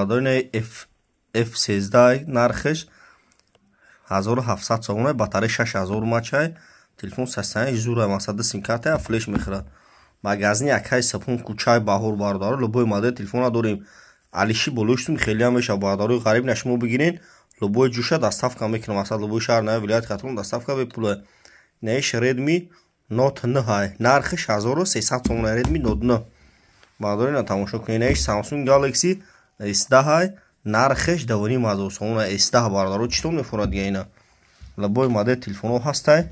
Бародари, F13, нархеш 1700 сомона, батарея 6000 мАч. Телефон состояние зура, масада симкарта, флеш мехӯрад. Магазини Акаи Сапун, кӯчаи Баҳор, бародаро, любой модел телефона дорем. Алиши болоштум хеле меша, бародарои ғариб на, шумо бигирен, любой ҷуша доставка мекунам, масалан, любой шаҳр на, вилояти Хатлон доставка бепула. Наиш Redmi Note 9, нархиш 1300 сомона, Redmi Note 9, бародари, на, тамошо кунед. Наиш Samsung Galaxy S10, нархеш 2500 сомона, S10, бародаро, читон мефурад дига ина. Любой модел телефонҳо ҳастай.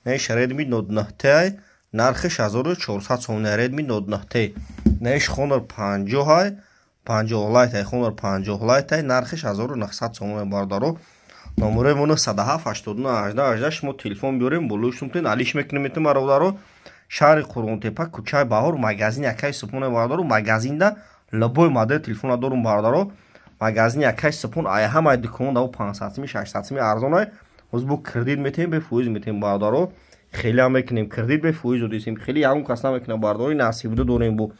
Наиш Redmi Note 9T, нархиш 1400 сомона, Redmi Note 9T. Наиш Honor 50, 50 Lite, Honor 50 Lite, нархиш 1900 сомона, бародаро. Номерои мо 907 89 18 18. Шумо телефон биёрем, болои сумтен алиш мекунем, метем, бародаро. Шаҳри Қурғонтепа, кӯчаи Баҳор, магазини Акаи Супоне, бародаро. Магазинда любой модел телефона дорум, бародаро. Магазини Акаи Супон ай ҳамаи дукон да 500 сими, 600 сими арзонай. Ҳозир бо кредит метем, бефоиз метем, бародаро. Хеле ҳам мекунем, кредит бефоиз додисем, хеле ягон кас намекунам, бародаро. Насибда дорем бо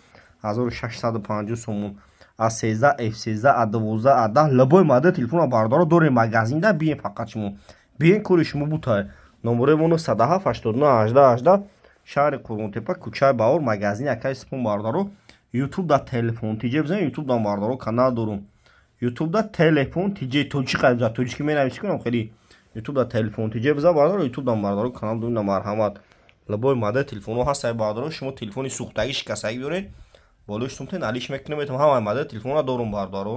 1650 сомон. А13, F13, А12, А10, любой модел телефона, бародаро, дорем магазинда. Биен, фақат шумо биен, кори шумо бутай. Номерои мо 907 89 18 18, шаҳри Қурғонтепа, кӯчаи Баҳор, магазини Акаи Супон, бародаро. Ютуб да Телефон Тиҷе бизан, Ютуб да, бародаро, канал дорум. Ютуб да Телефон Тиҷе, тоҷик қайбза, тоҷикӣ менависӣ кунам хеле. Ютуб да Телефон Тиҷе бизан, бародаро, Ютуб да, бародаро, канал дорум. Марҳамат, любой модел телефонҳо ҳастай, бародаро. Шумо телефони сӯхтагӣ, шикастагӣ биёред, болои сумтен алиш мекунем, метавон, ҳамаи модел телефонро дорум, бародаро.